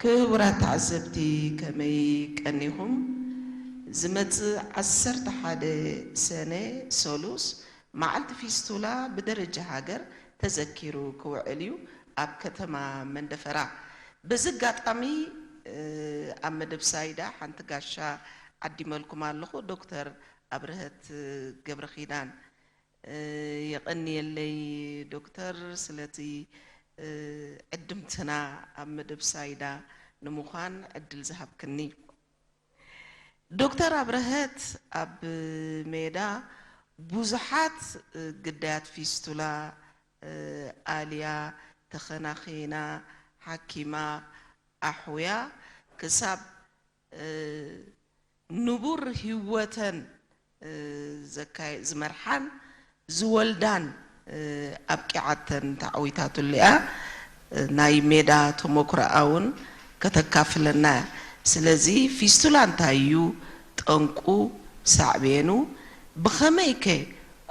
ክቡራት ተዓዘብቲ፣ ከመይ ቀኒኹም? ዝመጽእ ዓሰርተ ሓደ ሰነ፣ ሰሉስ፣ መዓልቲ ፊስቱላ ብደረጃ ሃገር ተዘኪሩ ክውዕል እዩ ኣብ ከተማ መንደፈራ። በዚ ኣጋጣሚ፣ እ፣ ኣብ መደብ ሳይዳ ሓንቲ ጋሻ ዓዲመልኩም ኣለኹ። ዶክተር ኣብርሀት ገብረኺዳን፣ እ፣ የቐንየለይ ዶክተር፣ ስለቲ፣ እ፣ ዕድምትና ኣብ መደብ ሳይዳ ንምዃን ዕድል ዝሃብክኒ። ዶክተር ኣብርሀት ኣብ ሜዳ ብዙሓት፣ እ፣ ግዳያት ፊስቱላ፣ እ፣ ኣልያ፣ ተኸናኺና፣ ሓኪማ፣ ኣሕውያ፣ ክሳብ፣ እ፣ ንቡር ህይወተን፣ እ፣ ዘካይ-፣ ዝመርሓን ዝወልዳን፣ እ፣ ኣብቂዓተን ተዓዊታትሉ እያ። እ፣ ናይ ሜዳ ተሞክሮኣ እውን ከተካፍለና እያ። ስለዚ ፊስቱላ እንታይ እዩ? ጠንቁ፣ ሳዕቤኑ፣ ብኸመይ ከ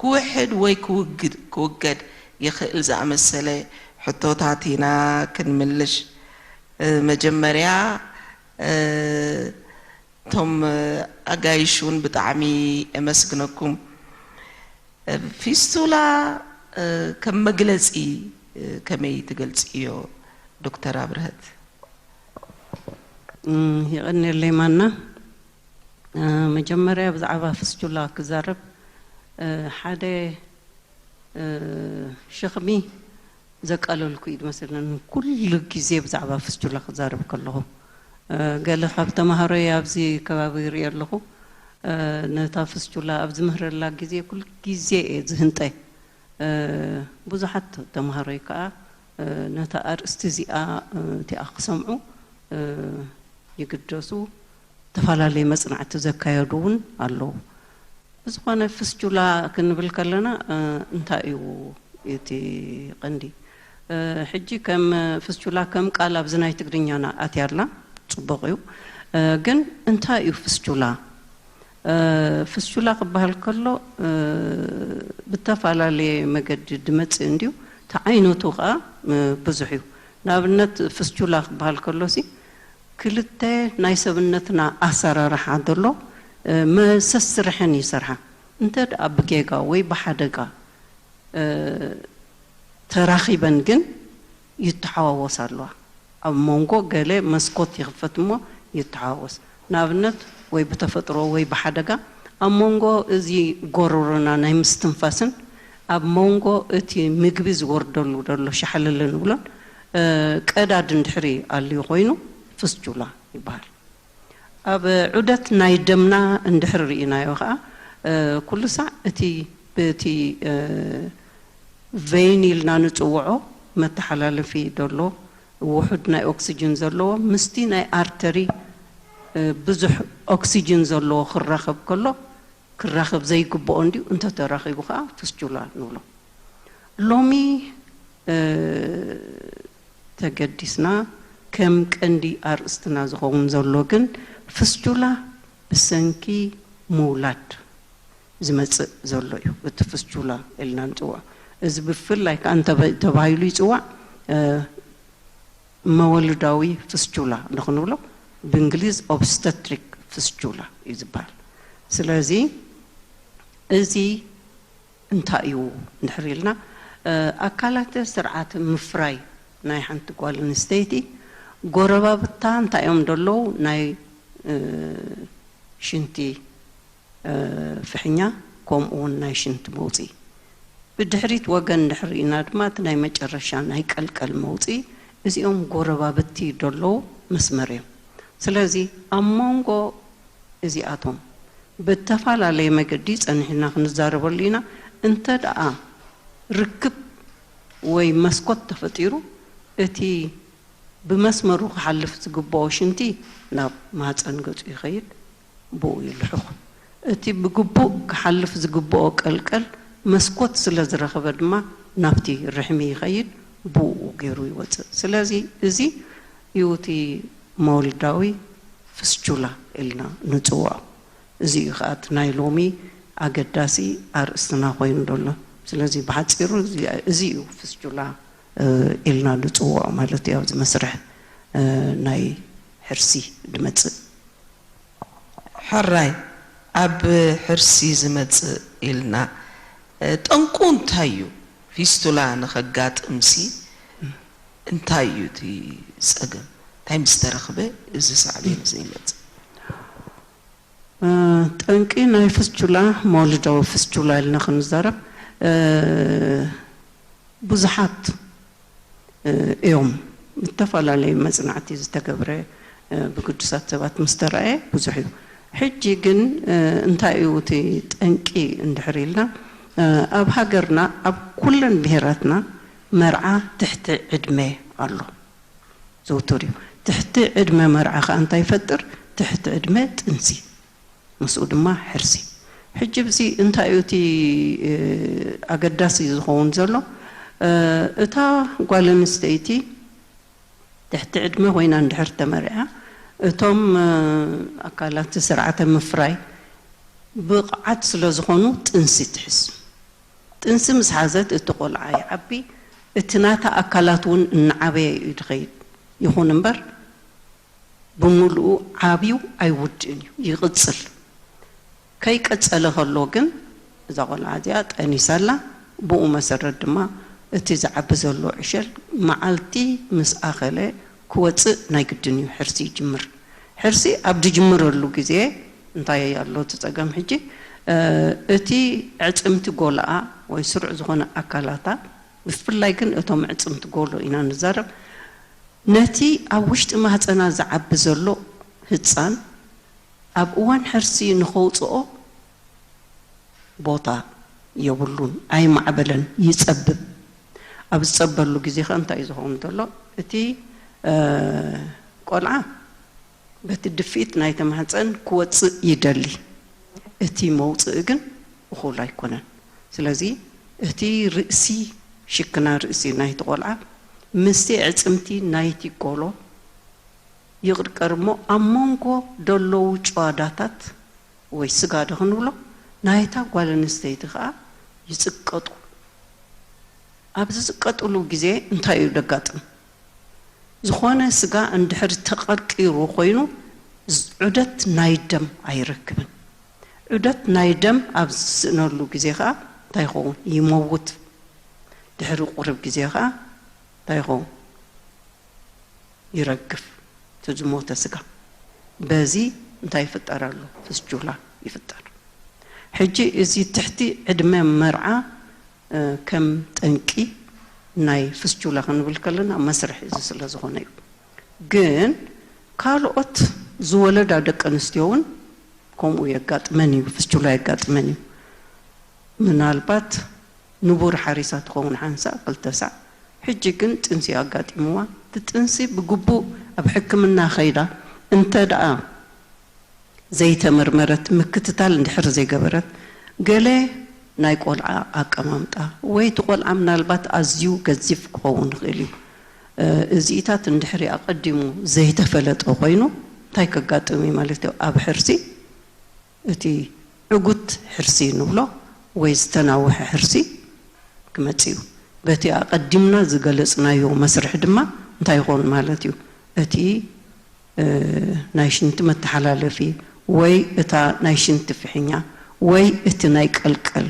ክውሕድ ወይ ክውግድ፣ ክውገድ ይኽእል ዝኣመሰለ ሕቶታት ኢና ክንምልሽ። እ፣ መጀመርያ፣ እ፣ እቶም፣ እ፣ ኣጋይሽ እውን ብጣዕሚ የመስግነኩም። እ፣ ፊስቱላ፣ እ፣ ከም መግለጺ፣ እ፣ ከመይ ትገልጽዮ ዶክተር ኣብርሀት? እም፣ የቐንየለይ ማና። እ፣ መጀመርያ ብዛዕባ ፊስቱላ ክዛረብ፣ እ፣ ሓደ፣ እ፣ ሸኽሚ ዘቃለልኩ እዩ ዝመስለኒ ኩሉ ግዜ ብዛዕባ ፊስቱላ ክዛረብ ከለኹ። እ፣ ገለ ካብ ተምሃሮይ ኣብዚ ከባቢ ይርኢ ኣለኹ። እ፣ ነታ ፊስቱላ ኣብ ዝምህረላ ግዜ ኩሉ ግዜ እየ ዝህንጠ። እ፣ ብዙሓት ተምሃሮይ ከኣ፣ እ፣ ነታ ኣርእስቲ እዚኣ፣ እ፣ እቲኣ ክሰምዑ፣ እ፣ ይግደሱ። ዝተፈላለየ መጽናዕቲ ዘካየዱ እውን ኣለዉ። ብዝኾነ ፊስቹላ ክንብል ከለና፣ እ፣ እንታይ እዩ እቲ ቀንዲ? እ፣ ሕጂ ከም ፊስቹላ ከም ቃል ኣብዚ ናይ ትግርኛና ኣትያ ኣላ፣ ጽቡቕ እዩ። እ፣ ግን እንታይ እዩ ፊስቹላ? እ፣ ፊስቹላ ክበሃል ከሎ፣ እ፣ ብተፈላለየ መገዲ ድመጽእ እንድዩ። እቲ ዓይነቱ ኸኣ፣ እ፣ ብዙሕ እዩ። ንኣብነት ፊስቹላ ክበሃል ከሎሲ፣ ክልተ ናይ ሰብነትና ኣሰራርሓ ዘሎ፣ እ፣ መሰስርሐን ይሰርሓ። እንተ ደኣ ብጌጋ ወይ ብሓደጋ፣ እ፣ ተራኺበን ግን ይተሓዋወሳ ኣለዋ። ኣብ መንጎ ገለ መስኮት ይኽፈት እሞ ይተሓዋወስ። ንኣብነት፣ ወይ ብተፈጥሮ ወይ ብሓደጋ ኣብ መንጎ እዚ ጎረሮና ናይ ምስትንፋስን ኣብ መንጎ እቲ ምግቢ ዝወርደሉ ዘሎ ሻሕልል ንብሎን፣ እ፣ ቀዳድ እንድሕሪ ኣልዩ ኮይኑ ፍስቹላ ይበሃል። ኣብ ዑደት ናይ ደምና እንድሕሪ ርኢናዮ ኸኣ፣ እ፣ ኩሉ ሳዕ እቲ፣ በቲ፣ እ፣ ቬይን ኢልና ንጽውዖ መተሓላለፊ ደሎ ውሑድ ናይ ኦክስጅን ዘለዎ ምስቲ ናይ ኣርተሪ፣ እ፣ ብዙሕ ኦክስጅን ዘለዎ ክራኸብ ከሎ፣ ክራኸብ ዘይግብኦ እንድዩ፣ እንተተራኺቡ ኸኣ ፍስቹላ ንብሎ። ሎሚ፣ እ፣ ተገዲስና ከም ቀንዲ ኣርእስትና ዝኸውን ዘሎ ግን ፍስቹላ ብሰንኪ ምውላድ ዝመጽእ ዘሎ እዩ። እቲ ፍስቹላ ኢልና ንጽውዖ። እዚ ብፍላይ ከኣ እንተ ተባሂሉ ይጽዋዕ፣ እ፣ መወልዳዊ ፍስቹላ ንኽንብሎ ብእንግሊዝ ኦብስተትሪክ ፍስቹላ እዩ ዝበሃል። ስለዚ እዚ እንታይ እዩ እንድሕር ኢልና፣ እ፣ ኣካላተ ስርዓት ምፍራይ ናይ ሓንቲ ጓል ኣንስተይቲ ጎረባብታ እንታይ እዮም ደለዉ ናይ፣ እ፣ ሽንቲ፣ እ፣ ፍሕኛ፣ ከምኡ እውን ናይ ሽንቲ መውፅኢ። ብድሕሪት ወገን እንድሕር ርኢና ድማ እቲ ናይ መጨረሻ ናይ ቀልቀል መውፅኢ፣ እዚኦም ጎረባብቲ ደለዉ መስመር እዮም። ስለዚ ኣብ መንጎ እዚኣቶም ብተፈላለየ መገዲ ጸኒሕና ክንዛረበሉ ኢና። እንተ ደኣ ርክብ ወይ መስኮት ተፈጢሩ፣ እቲ ብመስመሩ ክሓልፍ ዝግብኦ ሽንቲ ናብ ማህጸን ገጹ ይኸይድ፣ ብኡ ይልሕኹ። እቲ ብግቡእ ክሓልፍ ዝግብኦ ቀልቀል መስኮት ስለ ዝረኸበ ድማ ናብቲ ርሕሚ ይኸይድ፣ ብኡ ገይሩ ይወጽእ። ስለዚ እዚ እዩ እቲ መወልዳዊ ፍስቹላ ኢልና ንጽውዖ። እዚ እዩ ኸኣ እቲ ናይ ሎሚ ኣገዳሲ ኣርእስትና ኮይኑ ዘሎ። ስለዚ ብሓጺሩ እዚ፣ እዚ እዩ ፍስቹላ፣ እ፣ ኢልና ንጽውዖ ማለት እዩ ኣብዚ መስርሕ። እ፣ ናይ ሕርሲ ዝመጽእ። ሕራይ፣ ኣብ ሕርሲ ዝመጽእ ኢልና፣ እ፣ ጠንቁ እንታይ እዩ? ፊስቱላ ንኸጋጥምሲ እንታይ እዩ እቲ ጸገም? እንታይ ምስ ተረኽበ እዚ ሳዕቤን እዚ ይመጽእ? እ፣ ጠንቂ ናይ ፍስቹላ፣ መውልዳዊ ፍስቹላ ኢልና ክንዛረብ፣ እ፣ ብዙሓት፣ እ፣ እዮም። ዝተፈላለዩ መጽናዕቲ ዝተገብረ፣ እ፣ ብግዱሳት ሰባት ምስ ተራእየ ብዙሕ እዩ። ሕጂ ግን፣ እ፣ እንታይ እዩ እቲ ጠንቂ እንድሕር ኢልና፣ እ፣ ኣብ ሃገርና ኣብ ኩለን ብሄራትና መርዓ ትሕቲ ዕድመ ኣሎ። ዝውቱር እዩ። ትሕቲ ዕድመ መርዓ ኸኣ እንታይ ይፈጥር? ትሕቲ ዕድመ ጥንሲ፣ ምስኡ ድማ ሕርሲ። ሕጂ ብዚ እንታይ እዩ እቲ፣ እ፣ ኣገዳሲ ዝኸውን ዘሎ? እ፣ እታ ጓል ኣንስተይቲ ትሕቲ ዕድመ ኮይና እንድሕር ተመርዓ፣ እቶም፣ እ፣ ኣካላት ስርዓተ ምፍራይ ብቕዓት ስለ ዝኾኑ ጥንሲ ትሕዝ። ጥንሲ ምስ ሓዘት እቲ ቆልዓ ይዓቢ፣ እቲ ናታ ኣካላት እውን እናዓበየ እዩ ዝኸይድ። ይኹን እምበር ብምሉኡ ዓብዩ ኣይውድእን እዩ፣ ይቕጽል። ከይቀጸለ ከሎ ግን እዛ ቆልዓ እዚኣ ጠኒሳ ኣላ። ብኡ መሰረት ድማ እቲ ዝዓቢ ዘሎ ዕሸል መዓልቲ ምስ ኣኸለ ክወጽእ ናይ ግድን እዩ፣ ሕርሲ ይጅምር። ሕርሲ ኣብ ዝጅምረሉ ግዜ እንታይ ኣሎ እቲ ጸገም ሕጂ? እ፣ እቲ ዕጽምቲ ጎልኣ ወይ ስሩዕ ዝኾነ ኣካላታ፣ ብፍላይ ግን እቶም ዕጽምቲ ጎሎ ኢና ንዛረብ፣ ነቲ ኣብ ውሽጢ ማህጸና ዝዓቢ ዘሎ ህጻን ኣብ እዋን ሕርሲ ንኸውጽኦ ቦታ የብሉን፣ ኣይማዕበለን፣ ይጸብብ። ኣብ ዝጸበሉ ግዜ ኸ እንታይ እዩ ዝኸውን ዘሎ? እቲ፣ እ፣ ቆልዓ በቲ ድፍኢት ናይቲ ማህጸን ክወጽእ ይደሊ። እቲ መውጽኢ ግን እኹል ኣይኮነን። ስለዚ እቲ ርእሲ፣ ሽክና ርእሲ ናይቲ ቆልዓ ምስቲ ዕጽምቲ ናይቲ ጎሎ ይቕርቀር እሞ ኣብ መንጎ ደለዉ ጭዋዳታት ወይ ስጋ ዶ ክንብሎ ናይታ ጓል ኣንስተይቲ ኸኣ ይጽቀጡ። ኣብ ዝጽቀጥሉ ግዜ እንታይ እዩ ደጋጥም? ዝኾነ ስጋ እንድሕር ተቐርቂሩ ኮይኑ ዝ-፣ ዑደት ናይ ደም ኣይረክብን። ዑደት ናይ ደም ኣብ ዝስእነሉ ግዜ ኸኣ እንታይ ይኸውን? ይመውት። ድሕሪ ቁሩብ ግዜ ኸኣ እንታይ ይኸውን? ይረግፍ እቲ ዝሞተ ስጋ። በዚ እንታይ ይፍጠር ኣሎ? ፍስጁላ ይፍጠር። ሕጂ እዚ ትሕቲ ዕድመ መርዓ፣ እ፣ ከም ጠንቂ ናይ ፍስጁላ ክንብል ከለና መስርሕ እዚ ስለ ዝኾነ እዩ። ግን ካልኦት ዝወለዳ ደቂ ኣንስትዮ እውን ከምኡ የጋጥመን እዩ፣ ፍስጁላ የጋጥመን እዩ። ምናልባት ንቡር ሓሪሳ ትኸውን ሓንሳእ ክልተ ሳዕ፣ ሕጂ ግን ጥንሲ ኣጋጢምዋ። እቲ ጥንሲ ብግቡእ ኣብ ሕክምና ከይዳ እንተ ደኣ ዘይተመርመረት፣ ምክትታል እንድሕር ዘይገበረት፣ ገለ ናይ ቆልዓ ኣቀማምጣ ወይ እቲ ቆልዓ ምናልባት ኣዝዩ ገዚፍ ክኸውን ይኽእል እዩ። እ፣ እዚኢታት እንድሕሪ ኣቐዲሙ ዘይተፈለጠ ኮይኑ እንታይ ከጋጥም እዩ ማለት እዩ? ኣብ ሕርሲ እቲ ዕጉት ሕርሲ ንብሎ ወይ ዝተናውሐ ሕርሲ ክመጽእ እዩ። በቲ ኣቐዲምና ዝገለጽናዮ መስርሕ ድማ እንታይ ይኾን ማለት እዩ? እቲ፣ እ፣ ናይ ሽንቲ መተሓላለፊ ወይ እታ ናይ ሽንቲ ፍሕኛ ወይ እቲ ናይ ቀልቀል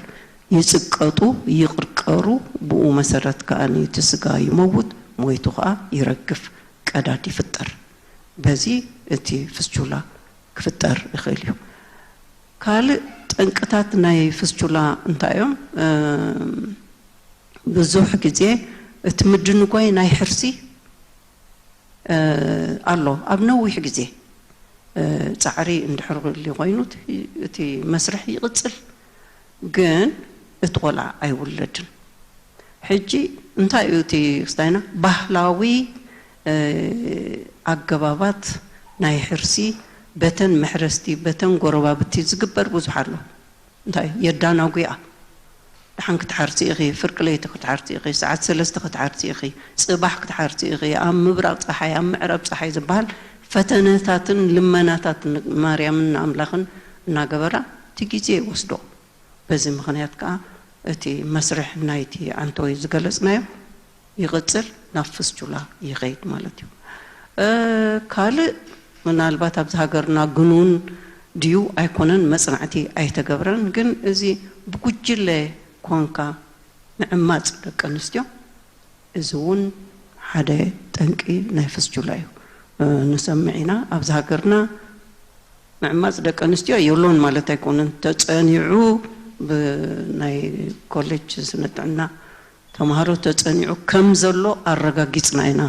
ይጽቀጡ፣ ይቕርቀሩ፣ ብኡ መሰረት ከኣ እቲ ስጋ ይመውት፣ ሞይቱ ከኣ ይረግፍ፣ ቀዳድ ይፍጠር። በዚ እቲ ፍስቹላ ክፍጠር ይኽእል እዩ። ካልእ ጠንቅታት ናይ ፍስቹላ እንታይ እዮም? እም፣ ብዙሕ ግዜ እቲ ምድንጓይ ናይ ሕርሲ፣ እ፣ ኣሎ። ኣብ ነዊሕ ግዜ፣ እ፣ ጻዕሪ እንድሕር ክህሉ ኮይኑ እቲ፣ እቲ መስርሕ ይቕጽል፣ ግን እቲ ቆልዓ ኣይውለድን። ሕጂ እንታይ እዩ እቲ ክስታይና? ባህላዊ፣ እ፣ ኣገባባት ናይ ሕርሲ በተን መሕረስቲ፣ በተን ጎረባብቲ ዝግበር ብዙሕ ኣሎ። እንታይ የዳናጉያ? ደሓን ክትሓርሲ ኢኺ፣ ፍርቂ ለይቲ ክትሓርሲ ኢኺ፣ ሰዓት ሰለስተ ክትሓርሲ ኢኺ፣ ጽባሕ ክትሓርሲ ኢኺ፣ ኣብ ምብራቕ ጸሓይ፣ ኣብ ምዕራብ ጸሓይ ዝበሃል ፈተነታትን ልመናታትን ማርያምን ኣምላኽን እናገበራ እቲ ግዜ ይወስዶ። በዚ ምኽንያት ከኣ እቲ መስርሕ ናይቲ ዓንተወይ ዝገለጽናዮ ይቕጽል፣ ናብ ፍስቹላ ይኸይድ ማለት እዩ። ካልእ ምናልባት ኣብዚ ሃገርና ግኑን ድዩ ኣይኮነን መጽናዕቲ ኣይተገብረን። ግን እዚ ብጉጅለ ኮንካ ምዕማጽ ደቂ ኣንስትዮ፣ እዚ እውን ሓደ ጠንቂ ናይ ፍስቹላ እዩ። ንሰምዕ ኢና ኣብዚ ሃገርና ምዕማጽ ደቂ ኣንስትዮ የሎን ማለት ኣይኮነን። ተጸኒዑ ብናይ ኮሌጅ ስነ ጥዕና ተምሃሮ ተጸኒዑ ከም ዘሎ ኣረጋጊጽና ኢና።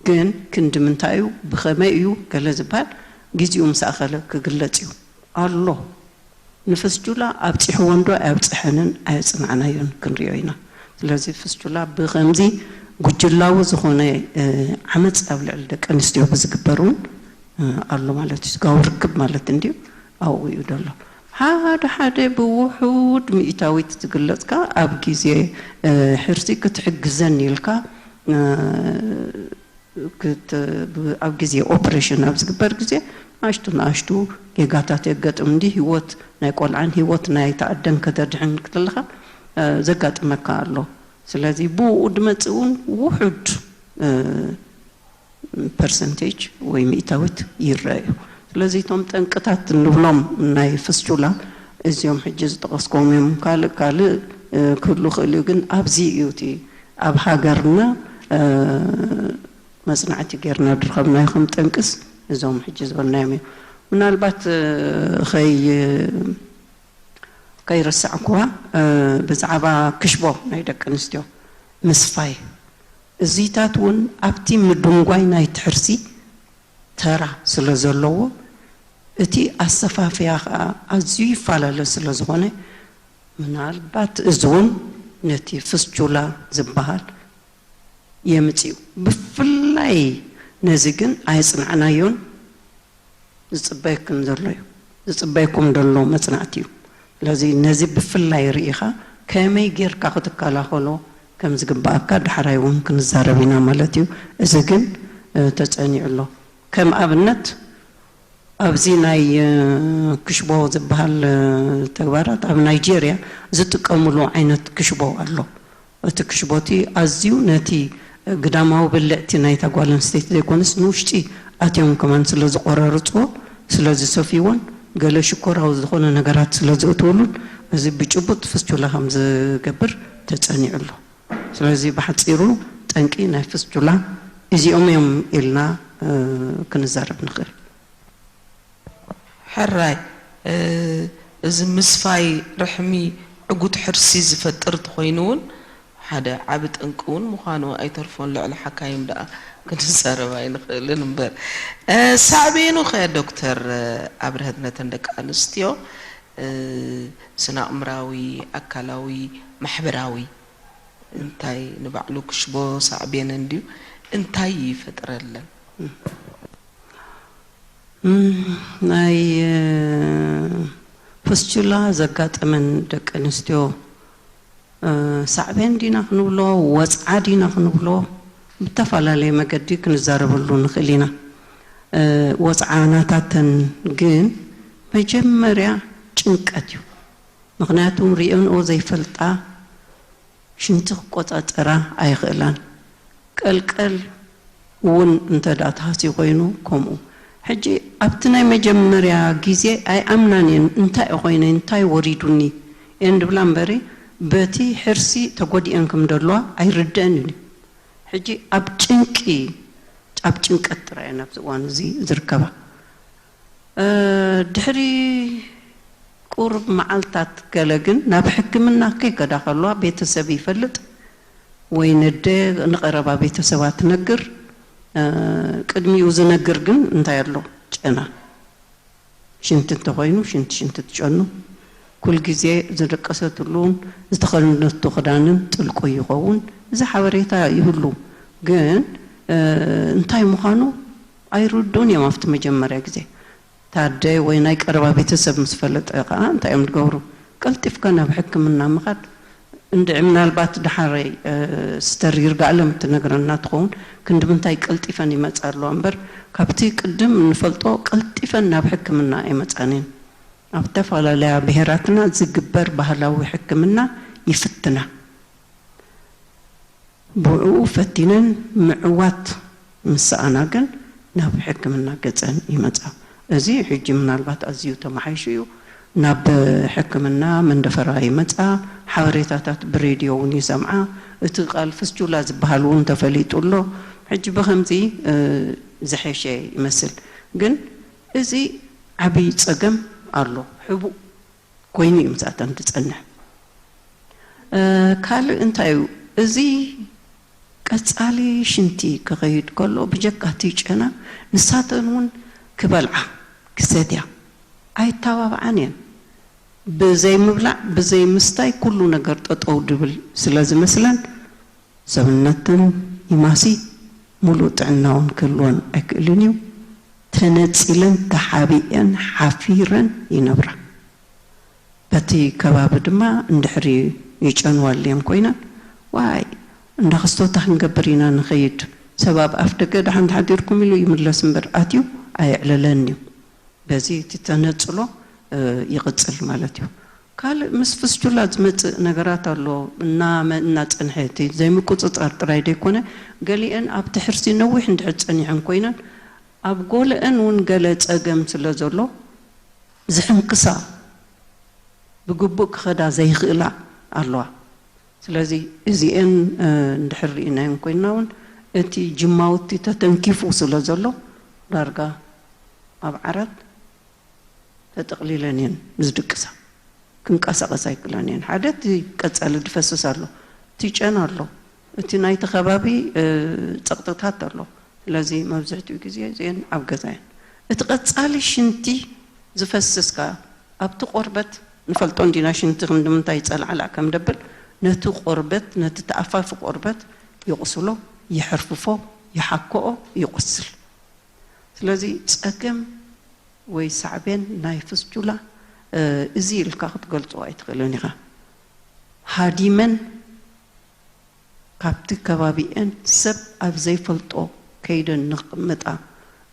ግን ክንዲ ምንታይ እዩ፣ ብኸመይ እዩ ገለ ዝበሃል ግዜኡ ምስ ኣኸለ ክግለጽ እዩ ኣሎ። ንፍስጁላ ኣብጺሕዎ እንዶ ኣየብጽሐንን ኣየጽናዕናዮን ክንሪኦ ኢና። ስለዚ ፍስጁላ ብኸምዚ ጉጅላዊ ዝኾነ ዓመጽ ኣብ ልዕሊ ደቂ ኣንስትዮ ብዝግበር እውን ኣሎ ማለት እዩ። ስጋዊ ርክብ ማለት እንድዩ ኣብኡ እዩ ዘሎ። ሓደ ሓደ ብውሑድ ሚእታዊት ዝግለጽካ ኣብ ግዜ ሕርሲ ክትሕግዘን ኢልካ ኣብ ግዜ ኦፕሬሽን ኣብ ዝግበር ግዜ ንኣሽቱ ንኣሽቱ ጌጋታት የጋጥም እንዲ ህይወት ናይ ቆልዓን ህይወት ናይ ተኣደን ከተድሕን ክትልኻ ዘጋጥመካ ኣሎ። ስለዚ ብኡ ድመጽእ እውን ውሑድ ፐርሰንቴጅ ወይ ሚእታዊት ይረአ እዩ። ስለዚ እቶም ጠንቅታት እንብሎም ናይ ፍስቹላ እዚኦም ሕጂ ዝጠቐስኮም እዮም። ካልእ ካልእ ክህሉ ክእል እዩ፣ ግን ኣብዚ እዩ እቲ ኣብ ሃገርና መጽናዕቲ ጌርና ድረኸብናዮ ከም ጠንቅስ እዞም ሕጂ ዝበልናዮም እዮም። ምናልባት ኸይ ከይረሳዕኩዋ ብዛዕባ ክሽቦ ናይ ደቂ ኣንስትዮ ምስፋይ እዚታት እውን ኣብቲ ምድንጓይ ናይ ትሕርሲ ተራ ስለ ዘለዎ እቲ ኣሰፋፍያ ከዓ ኣዝዩ ይፈላለ ስለ ዝኾነ ምናልባት እዚ እውን ነቲ ፍስቹላ ዝበሃል የምጽኡ። ብፍላይ ነዚ ግን ኣየጽናዕናዮን ዝጽበየክን ዘሎ እዩ። ዝጽበየኩም ዘሎ መጽናዕቲ እዩ። ስለዚ ነዚ ብፍላይ ርኢኻ ከመይ ጌርካ ክትከላኸሎ ከም ዝግባኣካ ዳሕራይ እውን ክንዛረብ ኢና ማለት እዩ። እዚ ግን ተጸኒዑ ኣሎ። ከም ኣብነት ኣብዚ ናይ ክሽቦ ዝበሃል ተግባራት ኣብ ናይጄርያ ዝጥቀምሉ ዓይነት ክሽቦ ኣሎ። እቲ ክሽቦቲ ኣዝዩ ነቲ ግዳማዊ ብልዕቲ ናይታ ጓል ኣንስተይቲ ዘይኮነስ ንውሽጢ ኣትዮም ከማን ስለ ዝቆራርፅዎ ስለ ዝሰፍይዎን ገለ ሽኮራዊ ዝኾነ ነገራት ስለ ዘእትውሉን እዚ ብጭቡጥ ፍስቹላ ከም ዝገብር ተጸኒዑ ኣሎ። ስለዚ ብሓጺሩ ጠንቂ ናይ ፍስቹላ እዚኦም እዮም ኢልና ክንዛረብ ንኽእል። ሕራይ እዚ ምስፋይ ርሕሚ ዕጉት ሕርሲ ዝፈጥር ተኾይኑ እውን ሓደ ዓቢ ጠንቂ እውን ምዃኑ ኣይተርፎን። ልዕሊ ሓካይም ደኣ ክንዛረብ ኣይንኽእልን እምበር። ሳዕቤኑ ኸ ዶክተር ኣብርሀት ነተን ደቂ ኣንስትዮ ስነ ኣእምራዊ፣ ኣካላዊ፣ ማሕበራዊ እንታይ ንባዕሉ ክሽቦ ሳዕቤን እንድዩ እንታይ ይፈጥረለን? ናይ ፍስቹላ ዘጋጠመን ደቂ ኣንስትዮ ሳዕቤን ዲና ክንብሎ ወፅዓ ዲና ክንብሎ ብተፈላለየ መገዲ ክንዛረበሉ ንኽእል ኢና። ወፅዓ ናታተን ግን መጀመርያ ጭንቀት እዩ። ምኽንያቱ ሪኦንኦ ዘይፈልጣ ሽንቲ ክቆፃፀራ ኣይኽእላን። ቀልቀል እውን እንተ ደኣ ተሃስዩ ኮይኑ ከምኡ። ሕጂ ኣብቲ ናይ መጀመርያ ግዜ ኣይኣምናን እየን። እንታይ ኮይነ እንታይ ወሪዱኒ እየን ድብላ እምበሪ በቲ ሕርሲ ተጎዲአን ከም ደለዋ ኣይርደአንን እዩ። ሕጂ ኣብ ጭንቂ ኣብ ጭንቀት ጥራይ እየን ኣብዚ እዋን እዚ ዝርከባ። ድሕሪ ቁሩብ መዓልታት ገለ ግን ናብ ሕክምና ከይከዳ ከለዋ ቤተሰብ ይፈልጥ ወይ ነደ ንቐረባ ቤተሰባ ትነግር። ቅድሚኡ ዝነግር ግን እንታይ ኣሎ? ጨና ሽንቲ እንተኾይኑ ሽንቲ ሽንቲ ትጨኑ። ኩል ግዜ ዝደቀሰትሉን ዝተኸደነቶ ክዳንን ጥልቁ ይኸውን። እዚ ሓበሬታ ይህሉ ግን እንታይ ምዃኑ ኣይርድኡን እዮም ኣብቲ መጀመርያ ግዜ። ታደ ወይ ናይ ቀረባ ቤተሰብ ምስ ፈለጠ ከዓ እንታይ እዮም ዝገብሩ? ቀልጢፍካ ናብ ሕክምና ምኻድ እንድዒ ምናልባት ደሓረይ ስተር ይርጋኣለም እትነግረና ትኸውን ክንዲ ምንታይ ቀልጢፈን ይመፃ ኣለዋ እምበር ካብቲ ቅድም እንፈልጦ ቀልጢፈን ናብ ሕክምና ኣይመፃንን። ኣብ ዝተፈላለያ ብሄራትና ዝግበር ባህላዊ ሕክምና ይፍትና። ብዕኡ ፈቲነን ምዕዋት ምስ ሰኣና ግን ናብ ሕክምና ገጸን ይመጻ። እዚ ሕጂ ምናልባት ኣዝዩ ተመሓይሹ እዩ። ናብ ሕክምና መንደፈራ ይመጻ፣ ሓበሬታታት ብሬድዮ እውን ይሰምዓ። እቲ ቃል ፍስቹላ ዝበሃል እውን ተፈሊጡ ኣሎ። ሕጂ ብኸምዚ፣ እ፣ ዝሐሸ ይመስል። ግን እዚ ዓብዪ ጸገም ኣሎ። ሕቡእ ኮይኑ እዩ ምስኣተን ዝጸንሕ። እ፣ ካልእ እንታይ እዩ? እዚ ቀጻሊ ሽንቲ ክኸይድ ከሎ ብጀካ እቲ ጨና ንሳተን እውን ክበልዓ ክሰትያ ኣይተባብዓን እየን። ብዘይ ምብላዕ ብዘይ ምስታይ ኩሉ ነገር ጠጠው ድብል ስለ ዝመስለን ሰብነተን ይማሲ፣ ሙሉእ ጥዕና እውን ክህልወን ኣይክእልን እዩ። ተነጺለን ተሓቢኤን ሓፊረን ይነብራ። በቲ ከባቢ ድማ እንድሕሪ ይጨንዋ ኣልየን ኮይነን፣ ዋይ እንዳ ክስቶታ ክንገብር ኢና ንኸይድ፣ ሰብ ኣብ ኣፍ ደገ ደሓን ተሓዲርኩም ኢሉ ይምለስ እምበር ኣትዩ ኣየዕለለን እዩ። በዚ እቲ ተነጽሎ፣ እ፣ ይቕጽል ማለት እዩ። ካልእ ምስ ፍስቹላ ዝመጽእ ነገራት ኣሎ። እናመ-፣ እናጸንሐ እቲ ዘይምቁጽጻር ጥራይ ደይኮነ፣ ገሊአን ኣብቲ ሕርሲ ነዊሕ እንድሕር ጸኒሐን ኮይነን፣ ኣብ ጎለአን እውን ገለ ጸገም ስለ ዘሎ፣ ዝሕንክሳ፣ ብግቡእ ክኸዳ ዘይኽእላ ኣለዋ። ስለዚ እዚኤን፣ እ፣ እንድሕር ርኢናየን ኮይንና እውን፣ እቲ ጅማውቲ ተተንኪፉ ስለ ዘሎ፣ ዳርጋ ኣብ ዓራት ተጠቕሊለን እየን ዝድቅሳ። ክንቀሳቐሳ ኣይክእላን እየን። ሓደ እቲ ቀጻሊ ድፈስስ ኣሎ፣ እቲ ጨና ኣሎ፣ እቲ ናይቲ ከባቢ፣ እ፣ ጸቕጥታት ኣሎ። ስለዚ መብዝሕትኡ ግዜ እዚአን ኣብ ገዛ እየን። እቲ ቀጻሊ ሽንቲ ዝፈስስ ከኣ ኣብቲ ቆርበት፣ ንፈልጦ እንዲና ሽንቲ ክንዲ ምንታይ ጸልዓላዕ ከም ደብል፣ ነቲ ቆርበት፣ ነቲ ተኣፋፊ ቆርበት ይቕስሎ፣ ይሕርፍፎ፣ ይሓክኦ፣ ይቆስል። ስለዚ ጸገም ወይ ሳዕቤን ናይ ፍስቹላ፣ እ፣ እዚ ኢልካ ክትገልጾ ኣይትኽእልን ኢኻ። ሃዲመን ካብቲ ከባቢኤን ሰብ ኣብ ዘይፈልጦ ከይደን ንኽቕመጣ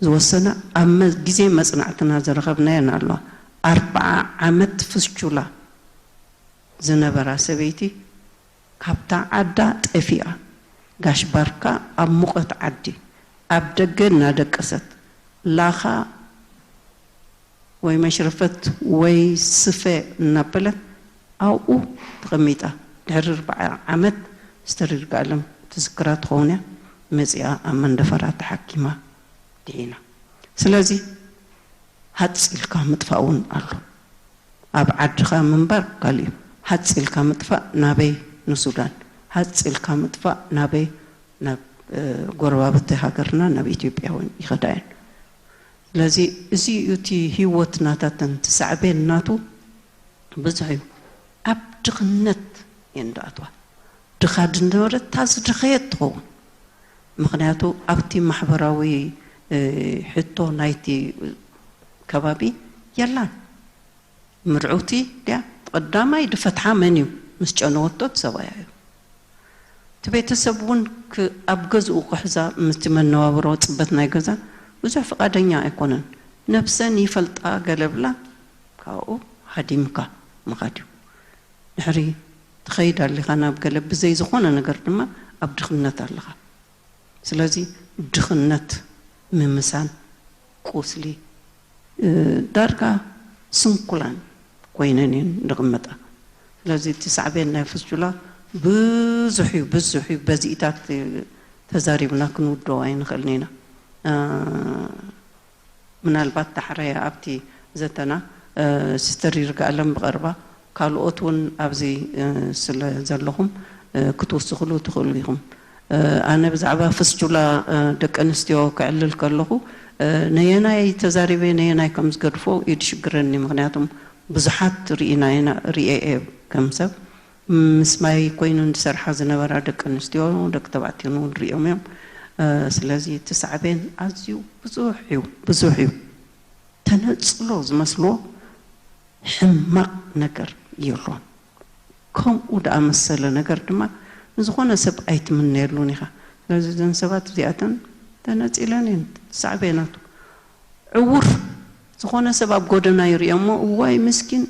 ዝወሰና ኣብ መ-፣ ግዜ መጽናዕትና ዝረኸብናየን ኣለዋ። ኣርብዓ ዓመት ፍስቹላ ዝነበራ ሰበይቲ ካብታ ዓዳ ጠፊኣ፣ ጋሽ ባርካ ኣብ ሙቐት ዓዲ፣ ኣብ ደገ እናደቀሰት፣ ላኻ ወይ መሽረፈት ወይ ስፈ እናበለት ኣብኡ ተቐሚጣ፣ ድሕሪ ኣርብዓ ዓመት ስተር ይርጋኣለም ትዝክራ ትኸውን እያ፣ መጺኣ ኣብ መንደፈራ ተሓኪማ ድሒና። ስለዚ ሃጽ ኢልካ ምጥፋእ እውን ኣሎ። ኣብ ዓድኻ ምንባር ካልእ እዩ። ሃጽ ኢልካ ምጥፋእ ናበይ? ንሱዳን። ሃጽ ኢልካ ምጥፋእ ናበይ? ናብ፣ እ፣ ጎረባብቲ ሃገርና፣ ናብ ኢትዮጵያ እውን ይኸዳ እየን። ስለዚ እዚ እዩ እቲ ህይወት ናታተን፣ እቲ ሳዕቤን ናቱ ብዙሕ እዩ። ኣብ ድኽነት እየን ዝኣትዋ። ድኻ ዝነበረት እታ ዝደኸየት ትኸውን። ምኽንያቱ ኣብቲ ማሕበራዊ፣ እ፣ ሕቶ ናይቲ ከባቢ የላን። ምርዕውቲ ድያ? ቀዳማይ ድፈትሓ መን እዩ? ምስ ጨነወቶ እቲ ሰብኣያ እዩ። እቲ ቤተሰብ እውን ክ-፣ ኣብ ገዝኡ ክሕዛ፣ ምስቲ መነባብሮ ጽበት ናይ ገዛ ብዙሕ ፍቓደኛ ኣይኮነን። ነብሰን ይፈልጣ ገለ ብላ፣ ካብኡ ሃዲምካ ምኻድ እዩ። ድሕሪ ትኸይድ ኣሊኻ ናብ ገለ፣ ብዘይ ዝኾነ ነገር ድማ ኣብ ድኽነት ኣለኻ። ስለዚ ድኽነት ምምሳን ቁስሊ፣ እ፣ ዳርጋ ስንኩላን ኮይነን እየን ዝቕመጣ። ስለዚ እቲ ሳዕቤን ናይ ፍስቹላ ብዙሕ እዩ፣ ብዙሕ እዩ። በዚኢታት ተዛሪብና ክንውድኦ ኣይንኽእልን ኢና። እ፣ ምናልባት ዳሕራይ ኣብቲ ዘተና፣ እ፣ ሲስተር ይርጋኣለም ብቐርባ፣ ካልኦት እውን ኣብዚ፣ እ፣ ስለ ዘለኹም፣ እ፣ ክትውስኽሉ ትኽእሉ ኢኹም። እ፣ ኣነ ብዛዕባ ፍስቹላ፣ እ፣ ደቂ ኣንስትዮ ክዕልል ከለኹ፣ እ፣ ነየናይ ተዛሪበ ነየናይ ከም ዝገድፎ ይድሽግረኒ። ምኽንያቱም ብዙሓት ርኢና ኢና፣ ርኤ እየ ከም ሰብ። ምስ ማይ ኮይነን ዝሰርሓ ዝነበራ ደቂ ኣንስትዮ፣ ደቂ ተባዕትዮ እውን ሪኦም እዮም። እ፣ ስለዚ እቲ ሳዕቤን ኣዝዩ ብዙሕ እዩ፣ ብዙሕ እዩ። ተነጽሎ ዝመስልዎ ሕማቕ ነገር የሎን። ከምኡ ደኣመሰለ ነገር ድማ ንዝኾነ ሰብ ኣይትምነየሉን ኢኻ። ስለዚ እዘን ሰባት እዚኣተን ተነጺለን እየን፣ ሳዕቤናቱ። ዕዉር ዝኾነ ሰብ ኣብ ጎደና ይርእዮ እሞ፣ "እዋይ ምስኪን፣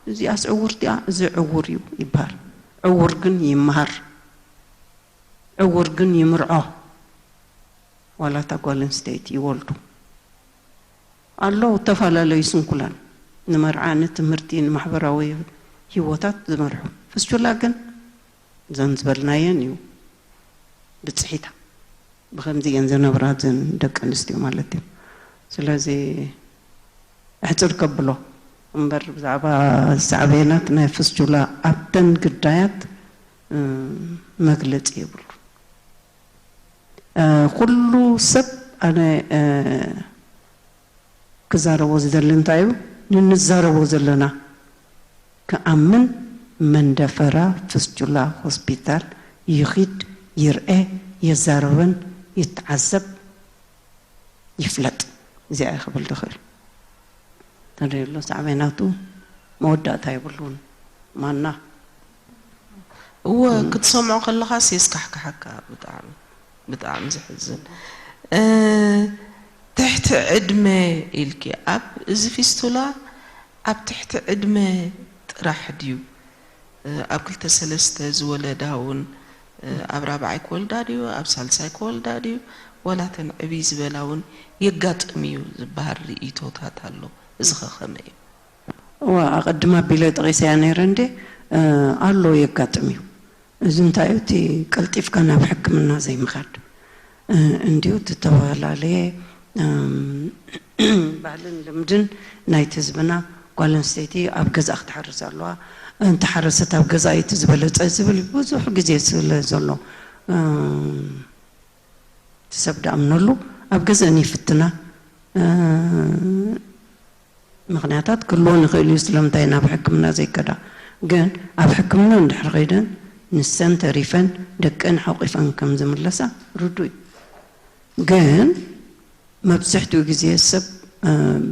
እዚኣስ ዕውር ድያ?" እዚ ዕውር እዩ ይበሃል። ዕውር ግን ይመሃር፣ ዕውር ግን ይምርዖ። ዋላ እታ ጓል ኣንስተይቲ ይወልዱ ኣለዉ። እተፈላለዩ ስንኩላን ንመርዓ፣ ንትምህርቲ፣ ንማሕበራዊ ህይወታት ዝመርሑ። ፍስቹላ ግን እዘን ዝበልናየን እዩ ብፅሒታ። ብኸምዚ እየን ዝነብራ እዘን ደቂ ኣንስትዮ ማለት እዩ። ስለዚ ኣሕፅር ከብሎ እምበር ብዛዕባ ሳዕቤናት ናይ ፍስቹላ ኣብተን ግዳያት መግለፂ የብሉ። ኩሉ ሰብ ኣነ ክዛረቦ ዝደሊ እንታይ እዩ፣ ንንዛረቦ ዘለና ክኣምን መንደፈራ ፍስቹላ ሆስፒታል ይኺድ፣ ይርኤ፣ የዛረበን ይተዓዘብ፣ ይፍለጥ። እዚኣ ክብል ዝኽእል ተደሎ ሳዕቤናቱ መወዳእታ የብሉን። ማና እወ ክትሰምዖ ከለኻስ የስካሕክሓካ። ብጣዕሚ ብጣዕሚ ዘሕዝን። ትሕቲ ዕድመ ኢልኪ፣ ኣብ እዚ ፊስቱላ ኣብ ትሕቲ ዕድመ ጥራሕ ድዩ? ኣብ ክልተ ሰለስተ ዝወለዳ እውን ኣብ ራብዓይ ክወልዳ ድዩ ኣብ ሳልሳይ ክወልዳ ድዩ ዋላ ተን ዕብይ ዝበላ እውን የጋጥም እዩ ዝበሃል ርእይቶታት ኣሎ። እዚ ኸ ከመይ እዩ? እዋ ኣቐድም ኣቢለ ጠቒሰያ ነይረ እንዴ ኣሎ የጋጥም እዩ። እዚ እንታይ እዩ እቲ ቀልጢፍካ ናብ ሕክምና ዘይምኻድ እንዲዩ እቲ ተፈላለየ ባህልን ልምድን ናይቲ ህዝብና። ጓል ኣንስተይቲ ኣብ ገዛእ ክትሓርስ ኣለዋ፣ እንተሓረሰት ኣብ ገዛእ እቲ ዝበለፀ ዝብል ብዙሕ ግዜ ስለ ዘሎ እቲ ሰብ ድኣምነሉ ኣብ ገዘን ይፍትና። ምኽንያታት ክህልዎ ንኽእል እዩ ስለምንታይ ናብ ሕክምና ዘይከዳ። ግን ኣብ ሕክምና እንድሕር ከይደን ንሰን ተሪፈን ደቀን ሓቂፈን ከም ዝምለሳ ርዱእ እዩ። ግን መብዝሕትኡ ግዜ ሰብ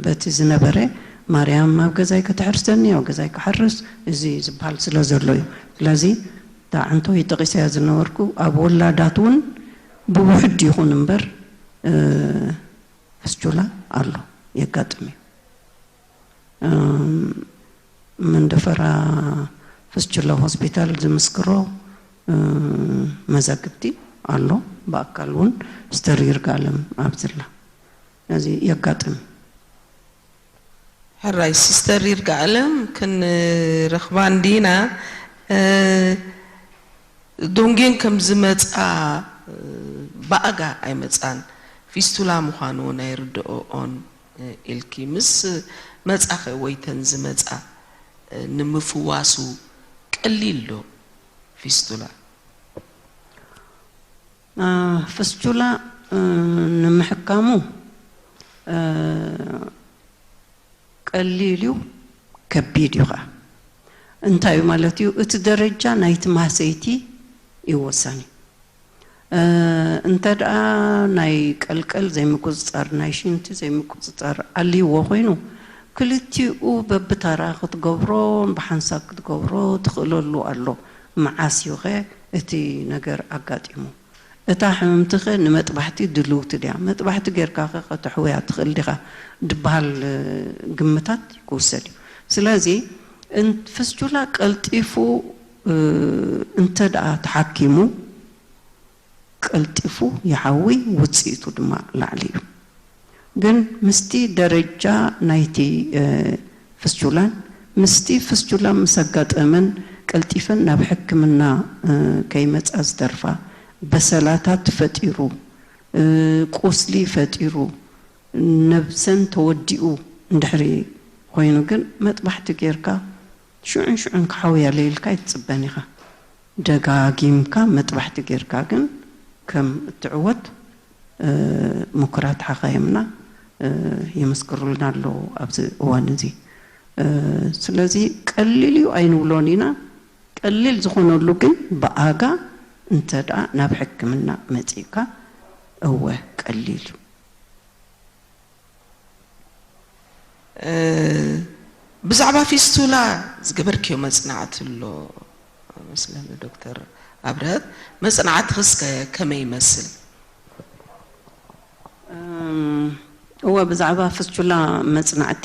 በቲ ዝነበረ ማርያም ኣብ ገዛይ ከተሕርሰኒ ኣብ ገዛይ ክሓርስ እዚ ዝበሃል ስለ ዘሎ እዩ። ስለዚ እታ ዓንተወይ ጠቒሰያ ዝነበርኩ ኣብ ወላዳት እውን ብውሕድ ይኹን እምበር ፍስቹላ ኣሎ የጋጥም እዩ። መንደፈራ ፍስቹላ ሆስፒታል ዝምስክሮ መዛግብቲ ኣሎ። ብኣካል እውን ስተር ይርጋለም ኣብዝላ ነዚ የጋጥም። ሕራይ ሲስተር ይርጋለም ክንረኽባ እንዲና። ዶንጌን ከም ዝመጻ ብኣጋ ኣይመጻን፣ ፊስቱላ ምዃኑ እውን ኣይርድኦኦን ኢልኪ ምስ መጻኸ ወይ ተን ዝመጻ ንምፍዋሱ ቀሊል ዶ ፊስቱላ? ፍስቹላ ንምሕካሙ ቀሊል እዩ፣ ከቢድ እዩ ኸዓ። እንታይ እዩ ማለት እዩ? እቲ ደረጃ ናይቲ ማህሰይቲ እዩ ወሳኒ። እንተ ደኣ ናይ ቀልቀል ዘይምቁጽጻር፣ ናይ ሽንቲ ዘይምቁጽጻር ኣልይዎ ኮይኑ፣ ክልቲኡ በብታራ ክትገብሮ፣ ብሓንሳብ ክትገብሮ ትኽእለሉ ኣሎ። መዓስ እዩ ኸ እቲ ነገር ኣጋጢሙ? እታ ሕምምቲ ኸ ንመጥባሕቲ ድልውቲ ድያ? መጥባሕቲ ጌርካ ኸ ከተሕውያ ትኽእል ዲኻ? ድበሃል ግምታት ክውሰድ እዩ። ስለዚ ፍስቹላ ቀልጢፉ እንተ ደኣ ተሓኪሙ ቀልጢፉ ይሓዊ፣ ውፅኢቱ ድማ ላዕሊ እዩ። ግን ምስቲ ደረጃ ናይቲ ፍስቹላን ምስቲ ፍስቹላ ምስ ኣጋጠመን ቀልጢፈን ናብ ሕክምና ከይመፃ ዝተርፋ በሰላታት ፈጢሩ፣ ቁስሊ ፈጢሩ፣ ነብሰን ተወዲኡ እንድሕሪ ኮይኑ ግን መጥባሕቲ ጌርካ ሽዑን ሽዑን ክሓውያ ለይልካ ኣይትፅበን ኢኻ። ደጋጊምካ መጥባሕቲ ጌርካ ግን ከም እትዕወት ምኩራት ሓኻይምና ይምስክሩልና ኣለዉ ኣብዚ እዋን እዚ። ስለዚ ቀሊል እዩ ኣይንብሎን ኢና። ቀሊል ዝኾነሉ ግን ብኣጋ እንተ ደኣ ናብ ሕክምና መጺእካ እወ ቀሊል እዩ። ብዛዕባ ፊስቱላ ዝገበርክዮ መጽናዕቲ ኣሎ መስለኒ ዶክተር ኣብርሀት፣ መጽናዕትኽስ ከ ከመይ ይመስል? እወ ብዛዕባ ፍስቹላ መጽናዕቲ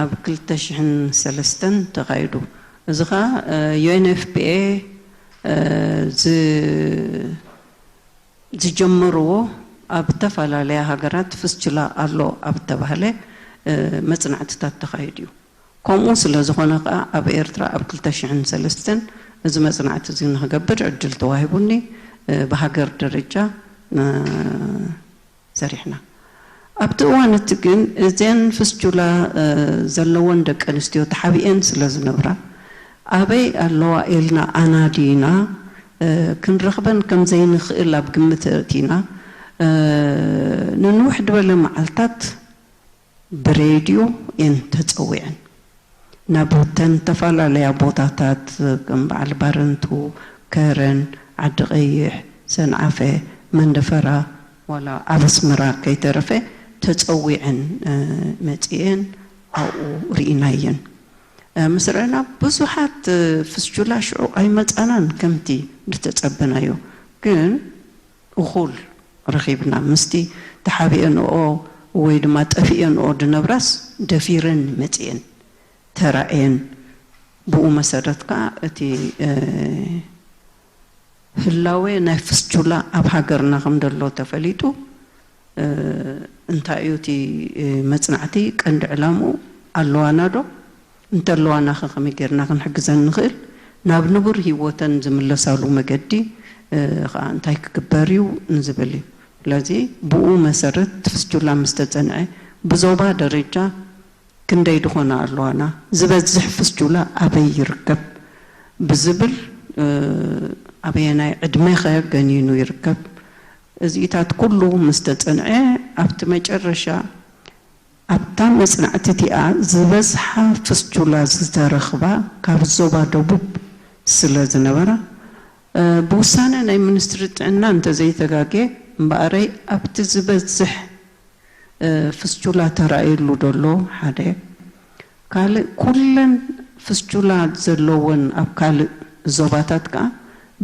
ኣብ ክልተ ሽሕን ሰለስተን ተኻይዱ። እዚ ኸኣ ዩ ኤን ኤፍ ፒ ኤ ዝ ዝጀመርዎ ኣብ ዝተፈላለያ ሃገራት ፍስችላ ኣሎ ኣብ ተባህለ መፅናዕትታት ተኻይዱ እዩ። ከምኡ ስለ ዝኾነ ከዓ ኣብ ኤርትራ ኣብ ክልተ ሽሕን ሰለስተን እዚ መፅናዕቲ እዚ ንክገብር ዕድል ተዋሂቡኒ። ብሃገር ደረጃ ሰሪሕና። ኣብቲ እዋን እቲ ግን እዘን ፍስቹላ ዘለወን ደቂ ኣንስትዮ ተሓቢኤን ስለ ዝነብራ ኣበይ ኣለዋ ኢልና ኣናዲና ክንረኽበን ከም ዘይንኽእል ኣብ ግምት ኣእቲና ንንውሕ ዝበለ መዓልታት ብሬድዮ እየን ተጸዊዐን። ናብ ተን ተፈላለያ ቦታታት ከም በዓል ባረንቱ፣ ከረን፣ ዓዲ ቀይሕ፣ ሰንዓፈ፣ መንደፈራ ዋላ ኣብ ኣስመራ ከይተረፈ ተጸዊዐን መጺኤን ኣብኡ ርኢናየን። ምስ ረእና ብዙሓት ፍስቹላ ሽዑ ኣይመጻናን ከምቲ ዝተጸበናዮ ግን እኹል ረኺብና ምስቲ ተሓቢኤንኦ ወይ ድማ ጠፊኤንኦ ድነብራስ ደፊረን መጺኤን ተራእየን። ብኡ መሰረት ከዓ እቲ ህላዌ ናይ ፍስቹላ ኣብ ሃገርና ከም ደሎ ተፈሊጡ እንታይ እዩ እቲ መፅናዕቲ ቀንዲ ዕላምኡ ኣለዋና ዶ እንተለዋና ከ ከመይ ጌርና ክንሕግዘን ንኽእል ናብ ንቡር ህይወተን ዝምለሳሉ መገዲ ከዓ እንታይ ክግበር እዩ ንዝብል እዩ። ስለዚ ብኡ መሰረት ፍስቹላ ምስ ተፀንዐ ብዞባ ደረጃ ክንደይ ድኾና ኣለዋና ዝበዝሕ ፍስቹላ ኣበይ ይርከብ ብዝብል ኣበየናይ ዕድመኸ ገኒኑ ይርከብ እዚኢታት ኩሉ ምስ ተፀንዐ ኣብቲ መጨረሻ ኣብታ መፅናዕቲ እቲኣ ዝበዝሓ ፍስቹላ ዝተረኽባ ካብ ዞባ ደቡብ ስለ ዝነበራ ብውሳነ ናይ ሚኒስትሪ ጥዕና እንተዘይተጋጌ እምበኣረይ ኣብቲ ዝበዝሕ ፍስቹላ ተራእየሉ ዘሎ ሓደ ካልእ ኩለን ፍስቹላ ዘለወን ኣብ ካልእ ዞባታት ከዓ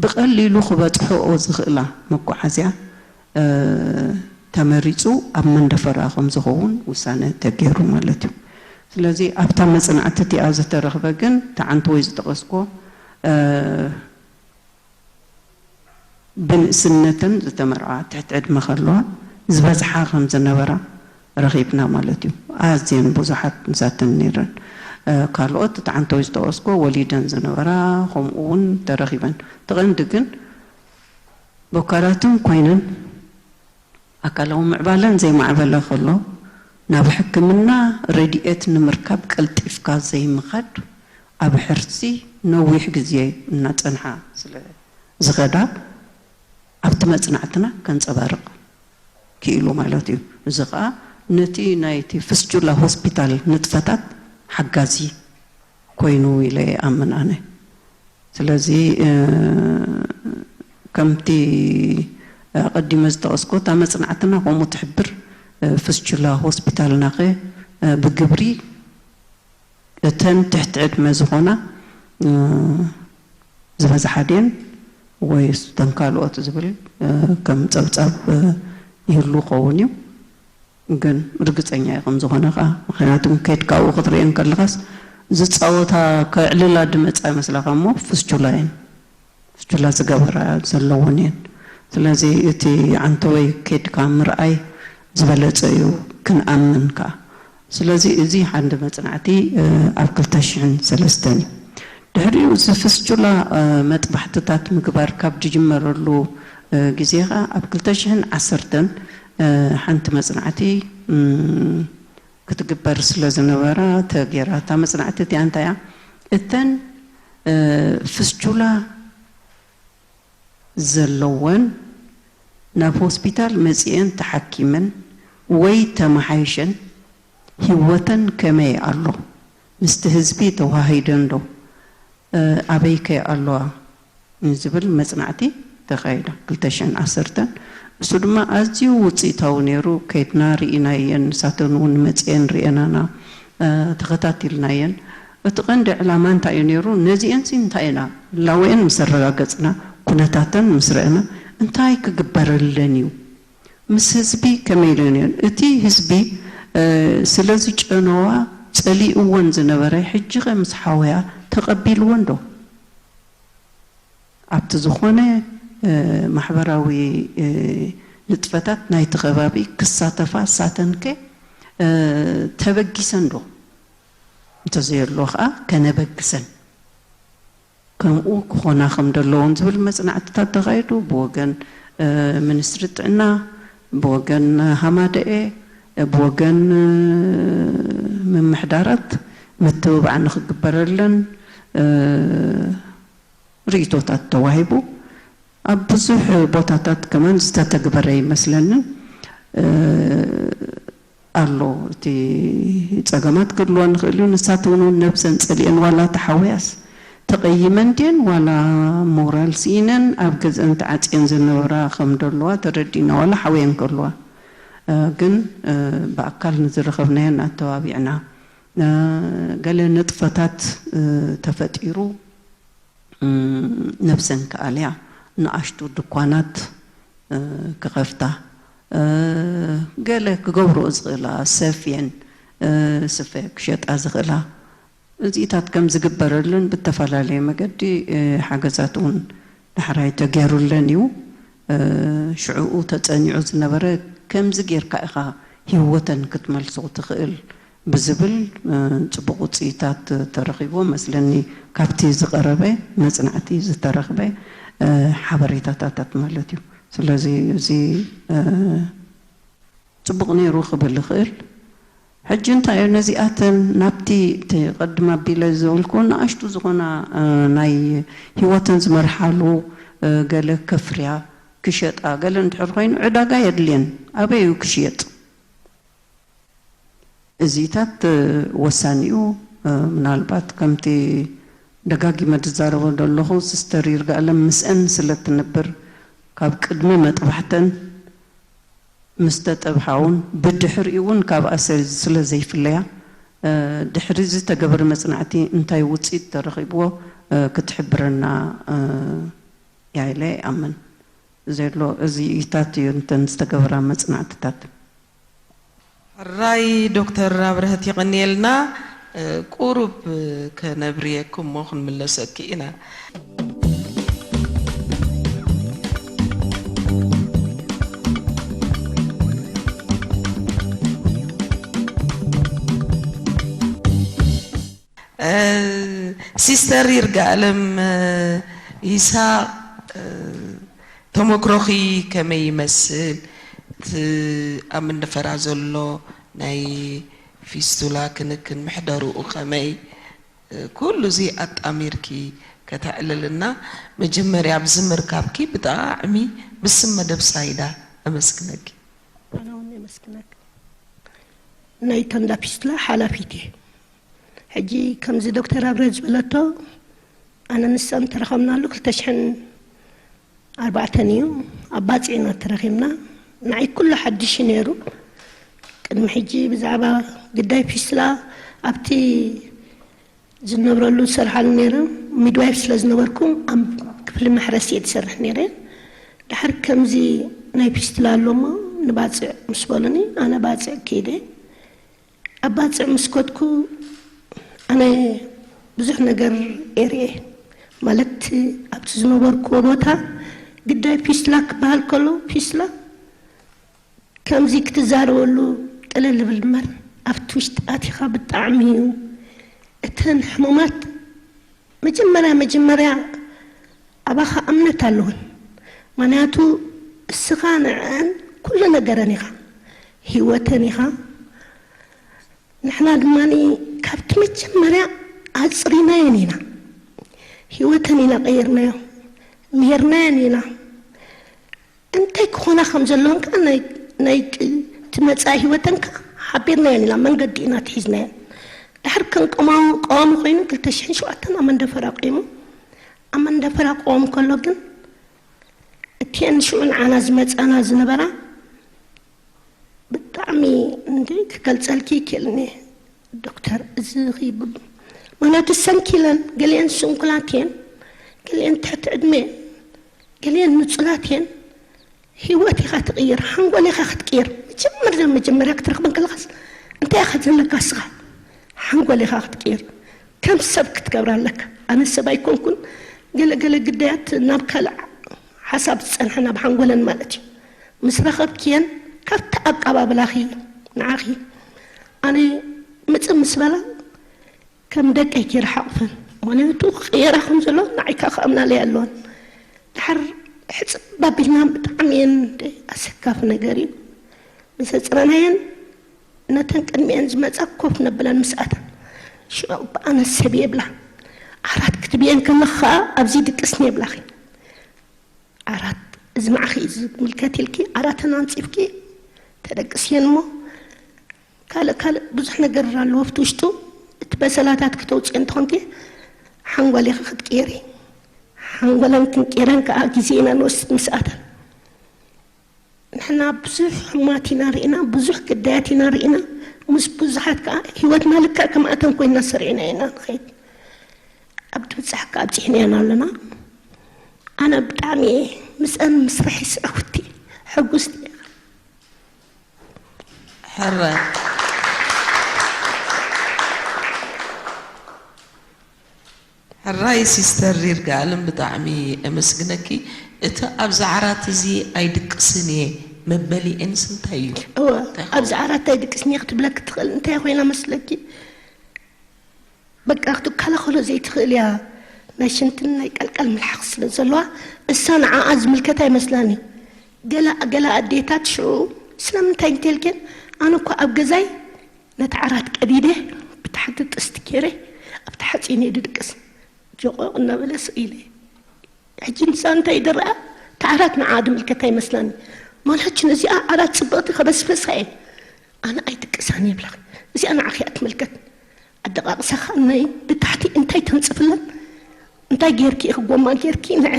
ብቐሊሉ ክበፅሕኦ ዝኽእላ መጓዓዝያ ተመሪፁ ኣብ መንደፈራ ከም ዝኸውን ውሳነ ተገይሩ ማለት እዩ። ስለዚ ኣብታ መፅናዕቲ እቲኣ ዝተረኽበ ግን ተዓንትወይ ዝጠቐስኮ ብንእስነተን ዝተመርዓ ትሕቲ ዕድመ ከለዋ ዝበዝሓ ከም ዝነበራ ረኺብና ማለት እዩ። ኣዝየን ብዙሓት ንሳተን ነይረን። ካልኦት እቲ ዓንተዊ ዝጠቐስኮ ወሊደን ዝነበራ ከምኡ እውን ተረኺበን። እቲ ቀንዲ ግን በኳላትን ኮይነን ኣካላዊ ምዕባለን ዘይማዕበለ ከሎ ናብ ሕክምና ረድኤት ንምርካብ ቀልጢፍካ ዘይምኻድ ኣብ ሕርሲ ነዊሕ ግዜ እናፀንሓ ስለ ዝኸዳ ኣብቲ መፅናዕትና ከንፀባርቕ ክኢሉ ማለት እዩ። እዚ ከዓ ነቲ ናይቲ ፍስቹላ ሆስፒታል ንጥፈታት ሓጋዚ ኮይኑ ኢለ ይኣምን ኣነ። ስለዚ ከምቲ ኣቐዲመ ዝጠቐስኮ እታ መፅናዕትና ከምኡ ትሕብር ፍስቹላ ሆስፒታልናኸ ብግብሪ እተን ትሕቲ ዕድመ ዝኾና ዝበዝሓ ድየን ወይስ እተን ካልኦት ዝብል ከም ፀብፃብ ይህሉ ኸውን እዩ። ግን ርግፀኛ እዩ ከም ዝኾነ ከዓ ምክንያቱ ከድካ ኣብኡ ክትርእየን ከለኻስ ዝፃወታ ከዕልላ ድመፃ ይመስላካ እሞ ፍስቹላ እየን ፍስቹላ ዝገበራ ዘለውን እየን። ስለዚ እቲ ዓንተወይ ከድካ ምርኣይ ዝበለፀ እዩ ክንኣምን ከዓ። ስለዚ እዚ ሓንዲ መፅናዕቲ ኣብ ክልተ ሽሕን ሰለስተን እዩ። ድሕሪኡ እዚ ፍስቹላ መጥባሕትታት ምግባር ካብ ዝጅመረሉ ግዜ ከዓ ኣብ ክልተ ሽሕን ዓሰርተን ሓንቲ መፅናዕቲ ክትግበር ስለ ዝነበራ ተገይራ። እታ መፅናዕቲ እቲኣ እንታይ እያ? እተን ፍስቹላ ዘለወን ናብ ሆስፒታል መፂኤን ተሓኪመን ወይ ተመሓይሸን ህይወተን ከመይ ኣሎ? ምስቲ ህዝቢ ተዋሃሂደን ዶ? ኣበይ ከ ኣለዋ? ንዝብል መፅናዕቲ ተኻይዳ ክልተ ሽሕን ዓሰርተን እሱ ድማ ኣዝዩ ውፅኢታዊ ነይሩ። ከይድና ርኢናየን፣ ንሳተን እውን መፅኤን ርኤናና ተኸታቲልናየን። እቲ ቀንዲ ዕላማ እንታይ እዩ ነይሩ? ነዚኤን ሲ እንታይ ኢና ላወኤን ምስ ኣረጋገፅና ኩነታተን ምስ ረእና እንታይ ክግበረለን እዩ? ምስ ህዝቢ ከመይ ኢለን እየን? እቲ ህዝቢ ስለ ዝጨነዋ ጸሊእወን ዝነበረ ሕጂ ኸ ምስ ሓወያ ተቐቢልወን ዶ? ኣብቲ ዝኾነ ማሕበራዊ ንጥፈታት ናይቲ ከባቢ ክሳተፋ ሳተንከ ተበጊሰን ዶ? እንተዘየሎ ከዓ ከነበግሰን ከምኡ ክኾና ከም ዘለዎን ዝብል መፅናዕትታት ተኻይዱ ብወገን ሚኒስትሪ ጥዕና፣ ብወገን ሃማደኤ፣ ብወገን ምምሕዳራት ምትብባዕ ንክግበረለን ርእይቶታት ተዋሂቡ። ኣብ ብዙሕ ቦታታት ከማን ዝተተግበረ ይመስለንን ኣሎ። እቲ ፀገማት ክህልወን ይኽእል እዩ። ንሳተን እውን ነብሰን ፀሊአን ዋላ ተሓውያስ ተቐይመን ድየን ዋላ ሞራል ስኢነን ኣብ ገዝአን ተዓፅየን ዝነበራ ከም ደለዋ ተረዲእና ዋላ ሓውየን ከለዋ ግን ብኣካል ንዝረኸብናየን ኣተባቢዕና ገለ ንጥፈታት ተፈጢሩ ነብሰን ክኣልያ ንኣሽቱ ድኳናት ክኸፍታ ገለ ክገብርኦ ዝኽእላ ሰፍየን ስፈ ክሸጣ ዝኽእላ እዚኢታት ከም ዝግበረሉን ብተፈላለየ መገዲ ሓገዛት እውን ዳሕራይ ተገይሩለን እዩ። ሽዕኡ ተፀኒዑ ዝነበረ ከምዚ ጌርካ ኢኻ ህይወተን ክትመልሶ ትኽእል ብዝብል ፅቡቕ ውፅኢታት ተረኺብዎ መስለኒ። ካብቲ ዝቐረበ መፅናዕቲ ዝተረኽበ ሓበሬታታት ማለት እዩ። ስለዚ እዚ ፅቡቕ ነይሩ ክብል ይኽእል። ሕጂ እንታይ እዩ ነዚኣተን ናብቲ እቲ ቅድም ኣቢለ ዝበልኩ ንኣሽቱ ዝኾና ናይ ህይወተን ዝመርሓሉ ገለ ከፍርያ ክሸጣ ገለ እንድሕር ኮይኑ ዕዳጋ የድልየን። ኣበይ እዩ ክሽየጥ? እዚታት ወሳኒ እዩ። ምናልባት ከምቲ ደጋጊመ ዝዛረቦ ዘለኹ ሲስተር ይርጋኣለም ምስአን ስለ ትነብር ካብ ቅድሚ መጥባሕተን ምስ ተጠብሓ እውን ብድሕሪኡ እውን ካብኣ ስለ ዘይፍለያ ድሕሪ ዝተገበረ መፅናዕቲ እንታይ ውፅኢት ተረኺብዎ ክትሕብረና እያ ኢለ ይኣምን። ዘሎ እዚ ኢታት እዩ እንተን ዝተገበራ መፅናዕትታት። ሕራይ ዶክተር ኣብረሀት የቐንየልና። ቁሩብ ከነብርየኩም እሞ ክንምለሰኪ ኢና። ሲስተር ይርጋኣለም ይስሃቅ፣ ተመክሮኺ ከመይ ይመስል? እቲ ኣብ መንደፈራ ዘሎ ናይ ፊስቱላ ክንክን ምሕደርኡ ከመይ? ኩሉ እዚ ኣጣሚርኪ ከተዕልልና መጀመርያ ኣብዚ ምርካብኪ ብጣዕሚ ብስም መደብ ሳይዳ ኣመስግነኪ። ኣነ እውን የመስግነክ። ናይ ተንዳ ፊስቱላ ሓላፊት እየ። ሕጂ ከምዚ ዶክተር ኣብረድ ዝበለቶ ኣነ ንሳን ተረኸብናሉ ክልተ ሽሕን ኣርባዕተን እዩ ኣብ ባፅዕ ኢና ተረኺብና። ንዓይ ኩሉ ሓድሽ እዩ ነይሩ። ቅድሚ ሕጂ ብዛዕባ ግዳይ ፊስላ ኣብቲ ዝነብረሉ ዝሰርሓሉ ነይረ። ሚድዋይፍ ስለ ዝነበርኩ ኣብ ክፍሊ ማሕረስ እየ ዝሰርሕ ነይረ። ድሓር ከምዚ ናይ ፊስትላ ኣሎ እሞ ንባፅዕ ምስ በሉኒ ኣነ ባፅዕ ከይደ። ኣብ ባፅዕ ምስ ከድኩ ኣነ ብዙሕ ነገር እየ ርእየ። ማለት ኣብቲ ዝነበርኩዎ ቦታ ግዳይ ፊስትላ ክበሃል ከሎ ፊስትላ ከምዚ ክትዛረበሉ ጥልል ዝብል እምበር ኣብቲ ውሽጢ ኣቲኻ ብጣዕሚ እዩ እተን ሕሙማት መጀመርያ መጀመርያ ኣባኻ እምነት ኣለወን። ምኽንያቱ እስኻ ንዐኣን ኩሉ ነገረን ኢኻ፣ ህይወተን ኢኻ። ንሕና ድማ ካብቲ መጀመርያ ኣፅሪናየን ኢና፣ ህይወተን ኢና ቀይርናዮ፣ ምሂርናየን ኢና። እንታይ ክኾና ከም ዘለወን ከዓ ናይ ናይ እቲ መፃኢ ህይወተን ከዓ ሓቢርናየን ኢና፣ መንገዲ ኢና ኣትሒዝናየን። ድሕሪ ከም ቀዋሚ ቀዋሚ ኮይኑ ክልተ ሽሕን ሸውዓተን ኣብ መንደፈራ ቆይሙ። ኣብ መንደፈራ ክቆም ከሎ ግን እቲአን ሽዑ ንዓና ዝመፃና ዝነበራ ብጣዕሚ እንደ ክገልፀልኪ ይክእልኒ ዶክተር እዚ ኺ ምክንያቱ ሰንኪለን ገሊአን ስንኩላት እየን ገሊአን ትሕቲ ዕድመ እየን ገሊአን ንፁላት እየን ህይወት ኢኻ ትቕይር ሓንጎል ኢኻ ክትቅይር መጀመርያ መጀመርያ ክትረኽበን ከለኻስ እንታይ ኢኻ ዘለካ እስኻ ሓንጎል ኢኻ ክትቅይር ከም ሰብ ክትገብር ኣለካ ኣነ ሰብ ኣይኮንኩን ገለ ገለ ግዳያት ናብ ካልእ ሓሳብ ዝጸንሐን ኣብ ሓንጎለን ማለት እዩ። ምስ ረኸብክየን ካብቲ ኣቀባብላኺ ንዓኺ ኣነ ምጽእ ምስ በላ ከም ደቀይ ገይረ ሓቑፈን። ምኽንያቱ ክቕየራ ከም ዘሎ ንዓይ ከኣ ክኣምናለይ ኣለወን። ድሓር ሕጽብ ኣቢልና ብጣዕሚ እየን ኣሰካፊ ነገር እዩ። ምስ ኣጽናናየን ነተን ቅድሚኤን ዝመጻ ኮፍ ነብለን ምስኣተን ሽዑ ብኣነ ሰብ የብላ። ዓራት ክትብየን ከለኻ ኣብዚ ድቅስኒ የብላኺ። ዓራት እዚ ንዓኺ እዩ ዝምልከት ኢልኪ ዓራተን ኣንጺፍኪ ተደቅስየን እሞ ካልእ ካልእ ብዙሕ ነገር ኣሎ ኣብቲ ውሽጡ። እቲ በሰላታት ክተውፅኦ እንተኾንኪ ሓንጎሌኺ ክትቅየሪ ሓንጎለን ክንቅየረን ከዓ ግዜ ኢና ንወስድ ምስኣተን። ንሕና ብዙሕ ሕማት ኢና ርኢና፣ ብዙሕ ግዳያት ኢና ርኢና። ምስ ብዙሓት ከዓ ህይወትና ልክዕ ከምኣተን ኮይና ሰሪዕና ኢና ንኸይድ። ኣብ ትብፃሕ ከዓ ኣብፂሕናያን ኣለና። ኣነ ብጣዕሚ እየ ምስአን ምስራሕ ይስዕውቲ ሕጉስቲ እየ። ሕራይ ሕራይ ሲስተር ይርጋለም ብጣዕሚ እመስግነኪ። እቲ ኣብዚ ዓራት እዚ ኣይድቅስን እየ መበሊኤንስ እንታይ እዩ? እወ እንታይ ኣብዚ ይኸውን? ዓራት ኣይድቅስን እየ ክትብለኪ ትኽእል እንታይ ኮይና መስለኪ? በቃ ክትከላኸሎ ዘይትኽእል እያ። ናይ ሽንትን ናይ ቀልቀል ምልሓኽ ስለ ዘለዋ እሳ ንዓኣ ዝምልከት ኣይመስላን እዩ። ገላ ገላ ኣዴታት ሽዑ ስለምንታይ እንተልክን ኣነ እኮ ኣብ ገዛይ ነቲ ዓራት ቀዲደ ብታሕቲ ጥስቲ ገይረ ኣብቲ ሓፂን እየ ድድቅስ ጆቆቕ እናበለ ስኢለ ሕጂ ንሳ እንታይ ድረኣ እቲ ዓራት ንዓ ድምልከታ ይመስላኒ ማልሕችን እዚኣ ዓራት ፅብቕቲ ከበስበሳ እየ ኣነ ኣይድቅሳን ይብላ እዚኣ ንዓኺ እያ ትምልከት ኣደቃቅሳኻ ናይ ብታሕቲ እንታይ ተንፅፍለን እንታይ ጌርኪ ኢኺ ጎማ ጌርኪ ንዐ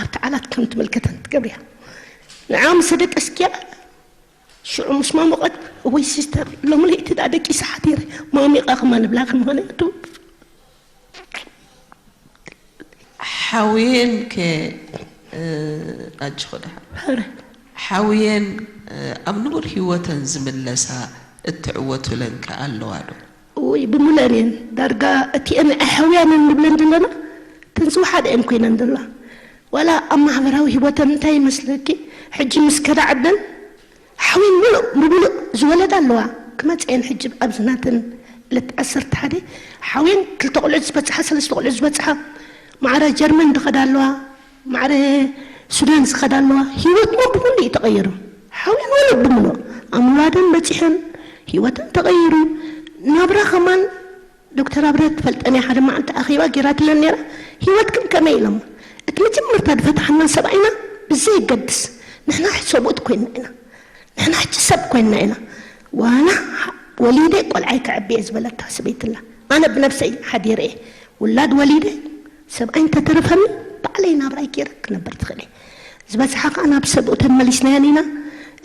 ኣብቲ ዓራት ከም ትምልከተን ትገብርያ ንዓ ምስ ደቀስኪያ ሽዑ ምስ ማሞቐት ወይ ሲስተር ሎሚ ለይቲ ዳ ደቂሰ ሓዲረ ማሚቐ ከማን ብላኺ ምኽንያቱ ሓውየን ከ ኣጅኹ ደሓን ኧረ ሓውየን ኣብ ንቡር ህይወተን ዝምለሳ እትዕወቱለን ከ ኣለዋ ዶ? ውይ ብሙለን እየን ዳርጋ እቲአን ኣሕውያንን ንብለን ዘለና ተንስው ሓደ እየን ኮይነን ዘለዋ ዋላ ኣብ ማሕበራዊ ህይወተን እንታይ ይመስለኪ ሕጂ ምስ ከዳ ዕብለን ሓዊን ምሉእ ብምሉእ ዝወለዳ ኣለዋ ክመፅአን ሕጂ ኣብዚ ናተን ዕለት ዓሰርተ ሓደ ሓዊን ክልተ ቆልዑት ዝበፅሓ ሰለስተ ቆልዑት ዝበፅሓ ማዕረ ጀርመን ዝኸዳ ኣለዋ ማዕረ ሱዳን ዝኸዳ ኣለዋ ህይወትና ብሙሉእ እዩ ተቐይሩ ሓዊን ምሉእ ብምሉእ ኣምዋደን በፂሐን ህይወተን ተቐይሩ ናብራ ከማን ዶክተር ኣብረት ትፈልጠኒ ሓደ መዓልቲ ኣኼባ ጌራትለን ነይራ ህይወትክን ከመይ ኢሎማ እቲ መጀመርታ ዝፈታሓና ሰብኣይና ብዘየገድስ ንሕና ሰብኡት ኮይንና ኢና ንሕና ሕጂ ሰብ ኮይንና ኢና ዋላ ወሊደ ቆልዓይ ከዕቢ እየ ዝበለታ ሰበይትላ ኣነ ብነብሰይ ሓዲረ እየ ውላድ ወሊደ ሰብኣይ እንተተረፈኒ ባዕለይ ናብራይ ገይረ ክነብር ትኽእል እየ ዝበዝሓ ከዓ ናብ ሰብኡተን መሊስናየን ኢና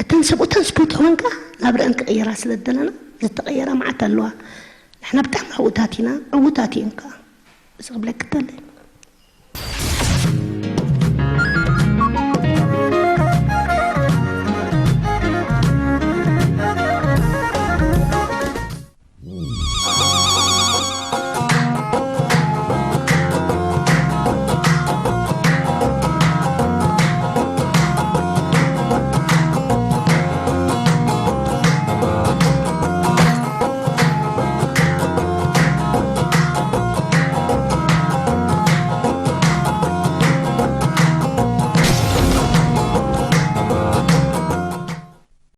እተን ሰብኡተን ዝፈትሕወን ከዓ ናብረአን ክቕይራ ስለ ዝደለና ዝተቐየራ መዓት ኣለዋ ንሕና ብጣዕሚ ዕዉታት ኢና ዕዉታት እየን ከዓ እዚ ክብለኪ እደሊ